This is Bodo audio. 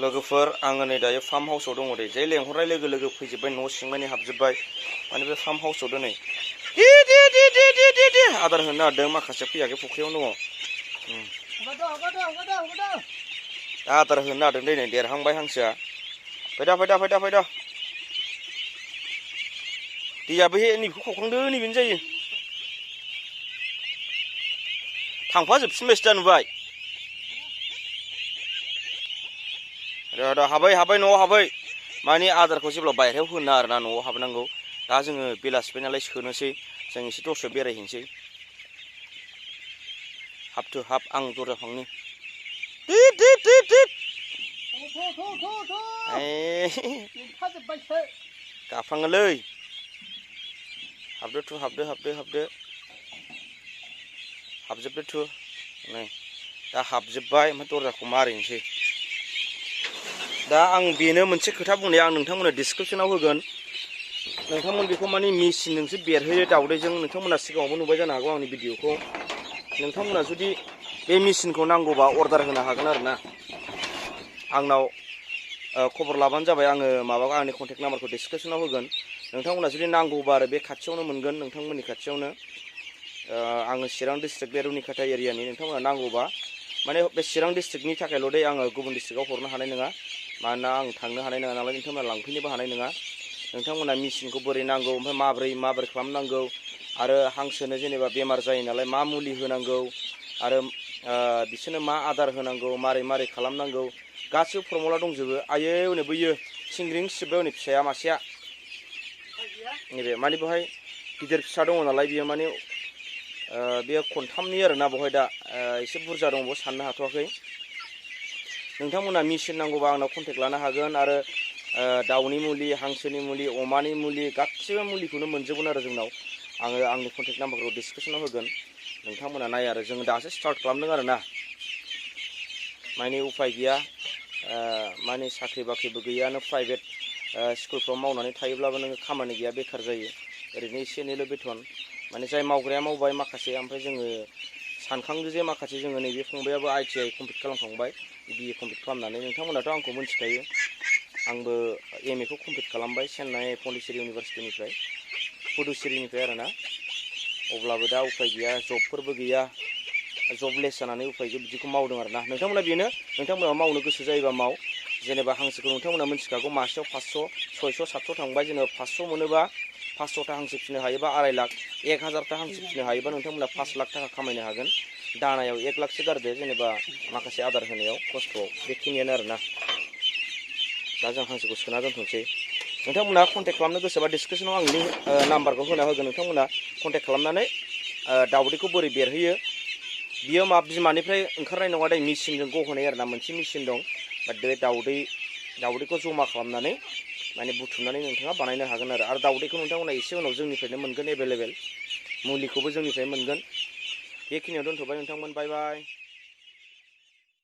लोगोफोर आङो नै दायो फार्म हाउसआव दङ दे जे लेंहरनाय लोगो लोगो फैजोबबाय न' सिंमानि हाबजोबबाय माने बे फार्म हाउसआव दिनै दे आदार होनो नागिरदों माखासे फैयाखै फुख्रियावनो दङ दा आदार होनो नागिरदों दिनै देरहांबाय हांसोआ फैदा दैयाबो नैबेखौ खावखांदो नैबेनो जायो थांफाजोबफिनबायसो दा नुबाय हाबाय न'आव हाबाय माने आदारखौ जेब्ला बायहेरायाव होनो आरोना न'आव हाबनांगौ दा जोङो बेलासिबाय नालाय सोनोसै जों एसे दस्रायाव बेरायहैनोसै हाबथो हाब आं दरजा फांनि गाफ्लाङोलै हाबजोबदो नै दा हाबजोबबाय ओमफ्राय दरजाखौ मारिनोसै दा आं बेनो मोनसे खोथा बुंनाय आं नोंथांमोननो डिसक्रिपसनाव होगोन नोंथांमोन बेखौ माने मेसिनजोंसो बेरहोयो दाउदैजों नोंथांमोना सिगाङावबो नुबाय जानो हागौ आंनि भिडिअखौ नोंथांमोना जुदि बे मेसिनखौ नांगौबा अर्डार होनो हागोन आरोना आंनाव खबर लाबानो जाबाय आङो माबाखौ आंनि कन्टेक्ट नाम्बारखौ डिसक्रिपसनाव होगोन नोंथांमोना जुदि नांगौबा आरो बे खाथियावनो मोनगोन नोंथांमोननि खाथियावनो आङो चिरां डिस्ट्रिक्ट बे रुनिखाथा एरियानि नोंथांमोना नांगौबा माने बे चिरां डिस्ट्रिक्टनि थाखायल' दे आङो गुबुन डिस्ट्रिक्टआव हरनो हानाय नङा मानोना आं थांनो हानाय नङा नालाय नोंथांमोना लांफैनोबो हानाय नङा नोंथांमोना मेसिनखौ बोरै नांगौ ओमफ्राय माबोरै खालामनांगौ आरो हांसोनो जेनेबा बेमार जायो नालाय मा मुलि होनांगौ आरो बिसोरनो मा आदार होनांगौ मारै खालामनांगौ गासिबो फर्मुला दंजोबो आयै हनै बैयो सिंग्रिं सिबबाय हनै फिसाया मासेया नैबे माने बेवहाय गिदिर फिसा दङ नालाय बियो माने बेयो खनथामनि आरोना बेवहाय दा एसे बुरजा दङ बेयाव साननो हाथ'वाखै नोंथांमोना मेसिन नांगौबा आंनाव कन्टेक्ट लानो हागोन आरो दाउनि मुलि हांसोनि मुलि अमानि मुलि गासिबो मुलिखौनो मोनजोबगोन आरो जोंनाव आङो आंनि कन्टेक्ट नाम्बारखौ डिसक्रिपसनाव होगोन नोंथांमोना नाय आरो जों दासो स्टार्ट खालामदों आरोना माने उफाय गैया माने साख्रि बाख्रिबो गैयानो प्राइभेट स्कुलफ्राव मावनानै थायोब्लाबो नोङो खामानि गैया बेखार जायो ओरैनो एसे एनैल' बेथन माने जाय मावग्राया मावबाय माखासे ओमफ्राय जोङो सानखांदो जे माखासे जोङो नैबे फंबायाबो ITI कमप्लिट खालामखांबाय BA कमप्लिट खालामनानै नोंथांमोनाथ' आंखौ मिथिखायो आंबो MA खौ कमप्लिट खालामबाय चेन्नाइ पन्डिचेरी इउनिभारसिटिनिफ्राय पुडुचेरीनिफ्राय आरोना अब्लाबो दा उफाय गैया जबफोरबो गैया जबलेस जानानै उफाय गैया बिदिखौ मावदों आरोना नोंथांमोना बेनो नोंथांमोना मावनो गोसो जायोबा माव जेनेबा हांसोखौ नोंथांमोना मिथिखागौ मासेयाव 500 600 700 थांबाय जेनेबा 500 मोनोबा 500टा हांसो फिसिनो हायोबा 2.5 लाख 1000टा हांसो फिसिनो हायोबा नोंथांमोना 5 लाख थाखा खामायनो हागोन दानायाव 1 लाखसो गारदो जेनेबा माखासे आदार होनायाव खस्थ'आव बेखिनियानो आरोना दा जों हांसोखौ सोना दोनथ'नोसै नोंथांमोना कन्टेक्ट खालामनो गोसोबा डिसक्रिपसनाव आं लिंक नाम्बारखौ होना होगोन नोंथांमोना कन्टेक्ट खालामनानै दाउदैखौ बोरै बेरहोयो बियो मा बिमानिफ्राय ओंखारनाय नङा दे मेसिनजों गहोनाय आरोना मोनसे मेसिन दं बाट बे दाउदैखौ जमा खालामनानै माने बुथुमनानै नोंथाङा बानायनो हागोन आरो दाउदैखौ नोंथांमोना एसे उनाव जोंनिफ्रायनो मोनगोन एभेलेबेल मुलिखौबो जोंनिफ्राय मोनगोन बेखिनियाव दोनथ'बाय नोंथांमोन बाय बाय